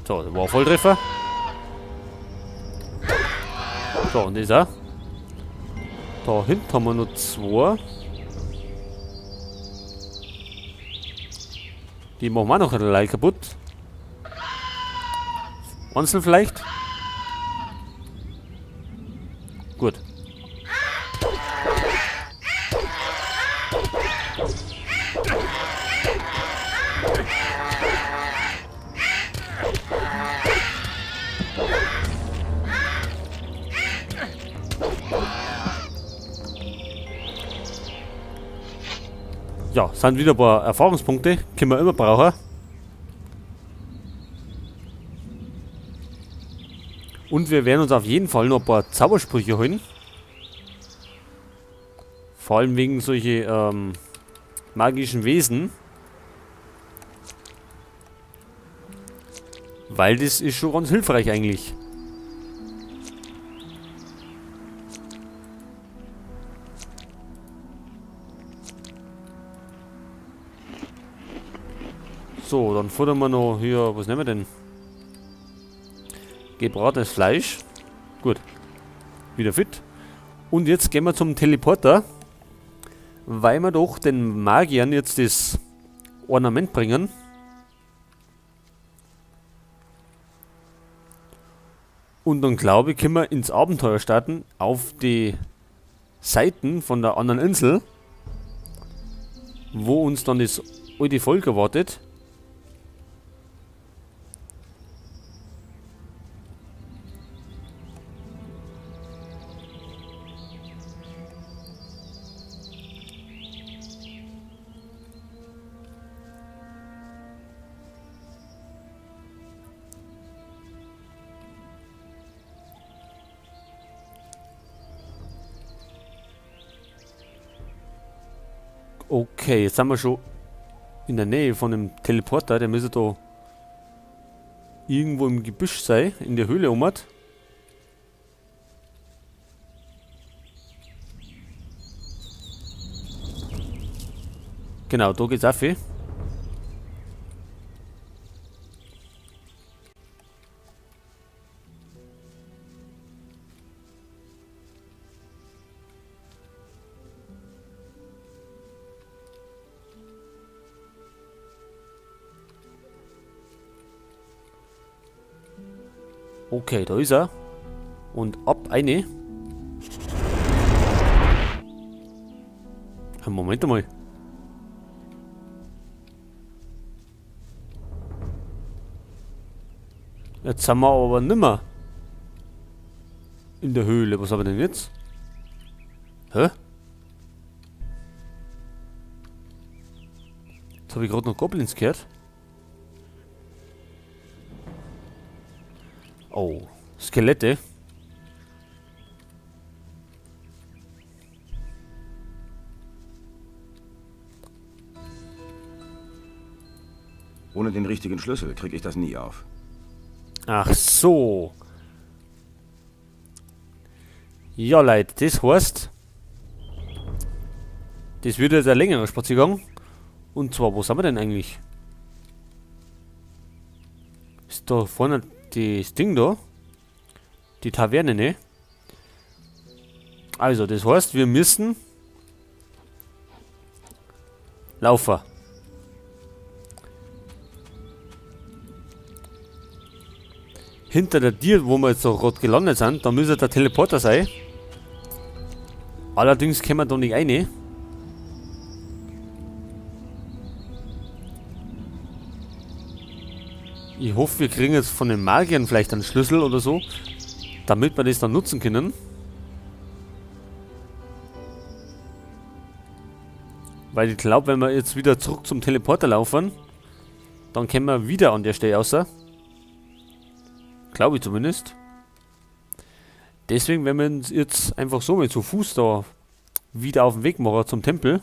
So, der war Volltreffer. So, und das auch. Da hinten haben wir noch zwei. Die machen wir auch noch allein kaputt. Einzeln vielleicht. Gut. Ja, sind wieder ein paar Erfahrungspunkte, können wir immer brauchen. Und wir werden uns auf jeden Fall noch ein paar Zaubersprüche holen. Vor allem wegen solche magischen Wesen. Weil das ist schon ganz hilfreich eigentlich. So, dann futtern wir noch hier, was nehmen wir denn? Gebratenes Fleisch. Gut. Wieder fit. Und jetzt gehen wir zum Teleporter, weil wir doch den Magiern jetzt das Ornament bringen. Und dann glaube ich, können wir ins Abenteuer starten, auf die Seiten von der anderen Insel, wo uns dann das alte Volk erwartet. Okay, jetzt sind wir schon in der Nähe von dem Teleporter. Der müsste da irgendwo im Gebüsch sein, in der Höhle um. Genau, da geht's auf. Okay, da ist er. Und ab eine. Moment einmal. Jetzt sind wir aber nimmer in der Höhle. Was haben wir denn jetzt? Hä? Jetzt hab ich grad noch Goblins gehört. Oh, Skelette. Ohne den richtigen Schlüssel krieg ich das nie auf. Ach so. Ja, Leute, das heißt, das wird jetzt ein längerer Spaziergang. Und zwar, wo sind wir denn eigentlich? Ist da vorne das Ding da? Die Taverne, ne? Also, das heißt, wir müssen laufen. Hinter der Tür, wo wir jetzt so gerade gelandet sind, da müsste der Teleporter sein. Allerdings können wir da nicht rein. Ich hoffe, wir kriegen jetzt von den Magiern vielleicht einen Schlüssel oder so, damit wir das dann nutzen können. Weil ich glaub, wenn wir jetzt wieder zurück zum Teleporter laufen, dann können wir wieder an der Stelle raus. Glaub ich zumindest. Deswegen werden wir uns jetzt einfach so mit zu Fuß da wieder auf den Weg machen zum Tempel.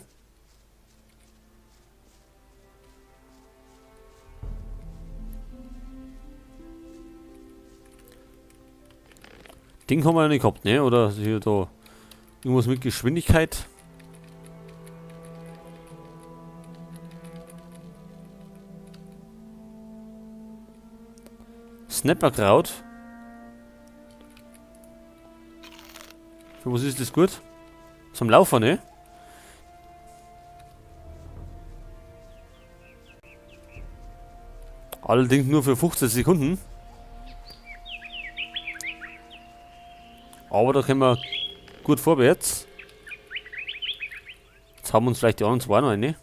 Ding haben wir ja nicht gehabt, ne? Oder hier da irgendwas mit Geschwindigkeit. Snapperkraut. Für was ist das gut? Zum Laufen, ne? Allerdings nur für 15 Sekunden. Aber da können wir gut vorwärts. Jetzt haben wir uns vielleicht die anderen zwei noch eine.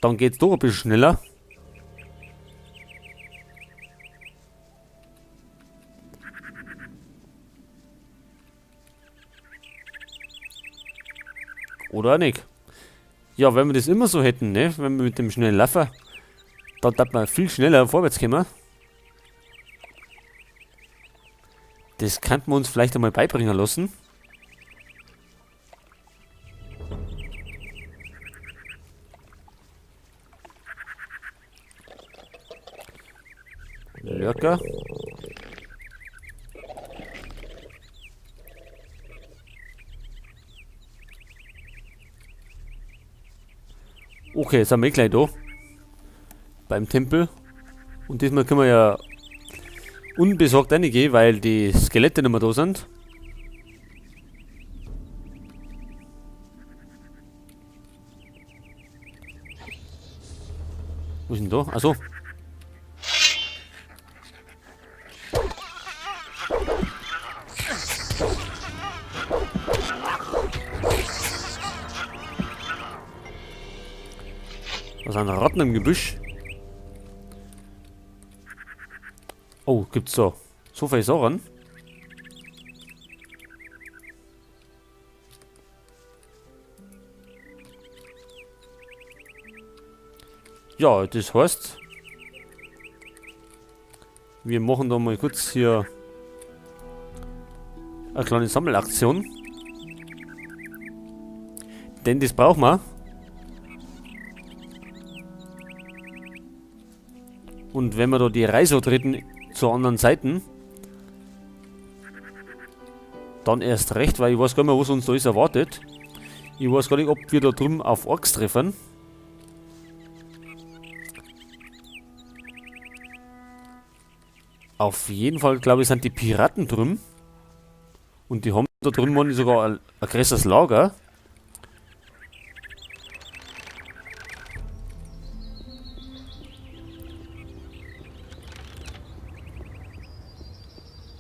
Dann geht's doch ein bisschen schneller. Oder auch nicht. Ja, wenn wir das immer so hätten, ne? Wenn wir mit dem schnellen Laufen, dann darf man viel schneller vorwärts kommen. Das könnten wir uns vielleicht einmal beibringen lassen. Lurker. Okay, jetzt sind wir gleich da. Beim Tempel. Und diesmal können wir ja unbesorgt reingehen, weil die Skelette nicht mehr da sind. Wo ist denn da? Achso. Da sind Ratten im Gebüsch. Oh, gibt's da so viele Sachen? Ja, das heißt, wir machen da mal kurz hier eine kleine Sammelaktion. Denn das brauchen wir. Und wenn wir da die Reise treten zur anderen Seite, dann erst recht, weil ich weiß gar nicht mehr, was uns da ist erwartet. Ich weiß gar nicht, ob wir da drüben auf Orks treffen. Auf jeden Fall, glaube ich, sind die Piraten drüben. Und die haben da drüben sogar ein größeres Lager.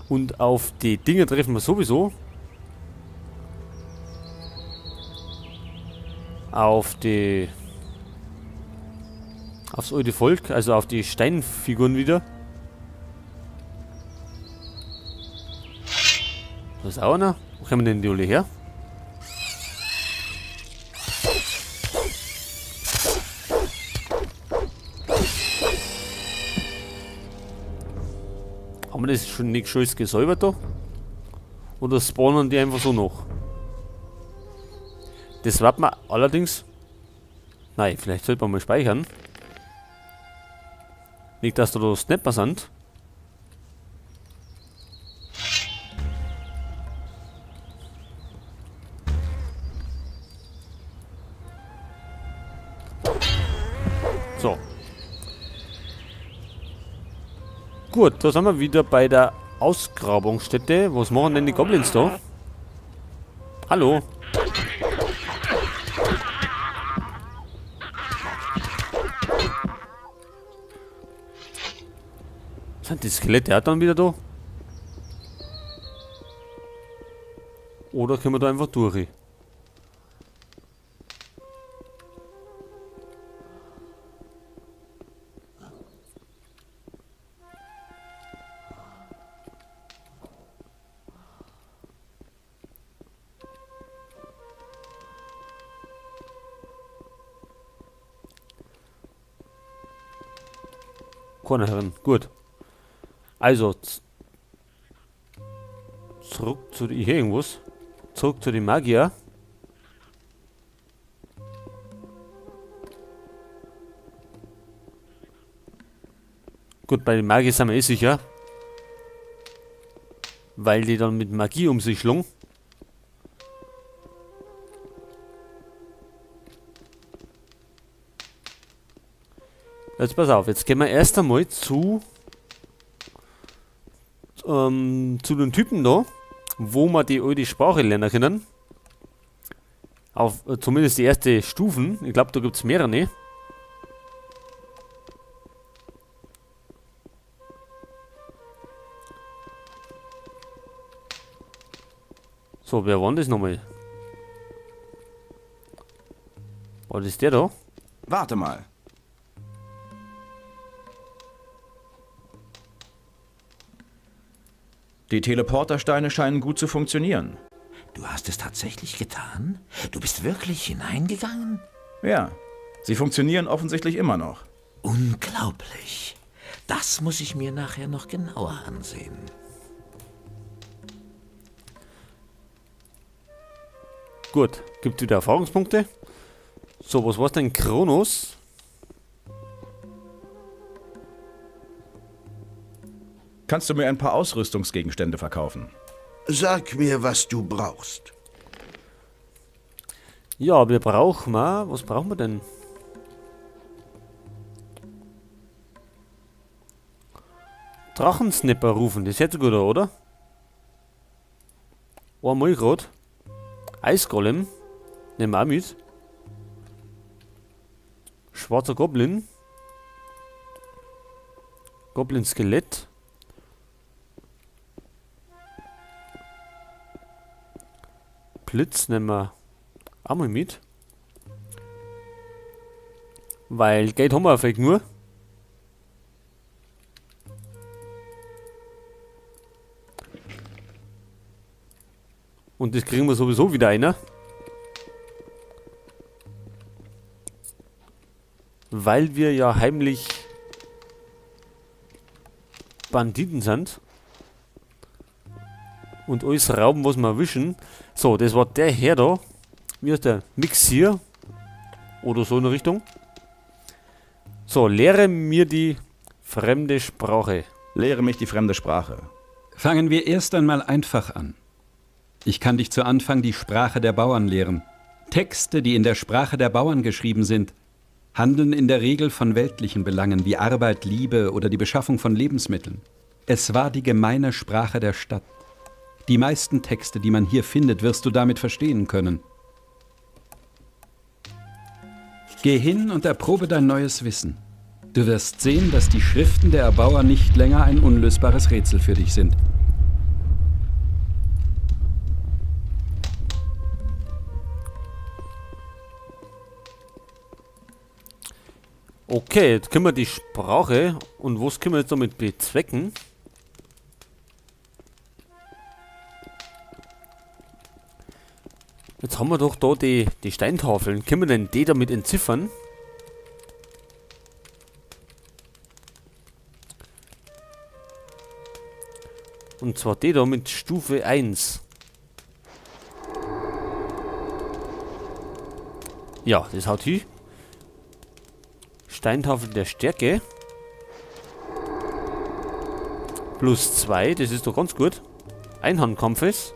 Und auf die Dinge treffen wir sowieso. Aufs alte Volk, also auf die Steinfiguren wieder. Da ist auch einer. Wo kommen denn die alle her? Haben wir das schon nicht schön gesäubert da? Oder spawnen die einfach so noch? Das wird man allerdings... Nein, vielleicht sollte man mal speichern. Nicht, dass da Snapper sind. So. Gut, da sind wir wieder bei der Ausgrabungsstätte. Was machen denn die Goblins da? Hallo. Sind die Skelette auch dann wieder da? Oder können wir da einfach durch? Corner herin. Gut. Also, zurück zu die, hier irgendwas. Zurück zu den Magier. Gut, bei den Magiern sind wir eh sicher. Weil die dann mit Magie um sich schlungen. Jetzt pass auf, jetzt gehen wir erst einmal zu den Typen da, wo wir die alte Sprache lernen können. Auf zumindest die erste Stufen. Ich glaub, da gibt's mehrere. So, wer war denn das nochmal? War das der da? Warte mal. Die Teleportersteine scheinen gut zu funktionieren. Du hast es tatsächlich getan? Du bist wirklich hineingegangen? Ja, sie funktionieren offensichtlich immer noch. Unglaublich. Das muss ich mir nachher noch genauer ansehen. Gut, gibt wieder Erfahrungspunkte. So, was war's denn? Kronos? Kannst du mir ein paar Ausrüstungsgegenstände verkaufen? Sag mir, was du brauchst. Ja, wir brauchen mal. Was brauchen wir denn? Drachensnipper rufen, das hört sich gut an, oder? Einmal grad. Eisgolem. Nehmen wir auch mit. Schwarzer Goblin. Goblin-Skelett. Blitz nehmen wir auch mal mit. Weil Geld haben wir vielleicht nur. Und das kriegen wir sowieso wieder einer. Weil wir ja heimlich Banditen sind. Und alles rauben, was wir erwischen. So, das war der Herr da. Wie heißt der? Mixier. Oder so in der Richtung. So, lehre mir die fremde Sprache. Lehre mich die fremde Sprache. Fangen wir erst einmal einfach an. Ich kann dich zu Anfang die Sprache der Bauern lehren. Texte, die in der Sprache der Bauern geschrieben sind, handeln in der Regel von weltlichen Belangen wie Arbeit, Liebe oder die Beschaffung von Lebensmitteln. Es war die gemeine Sprache der Stadt. Die meisten Texte, die man hier findet, wirst du damit verstehen können. Geh hin und erprobe dein neues Wissen. Du wirst sehen, dass die Schriften der Erbauer nicht länger ein unlösbares Rätsel für dich sind. Okay, jetzt können wir die Sprache und was können wir jetzt damit bezwecken? Jetzt haben wir doch da die Steintafeln. Können wir denn die damit entziffern? Und zwar die da mit Stufe 1. Ja, das haut hin. Steintafel der Stärke. Plus 2, das ist doch ganz gut. Einhandkampfes.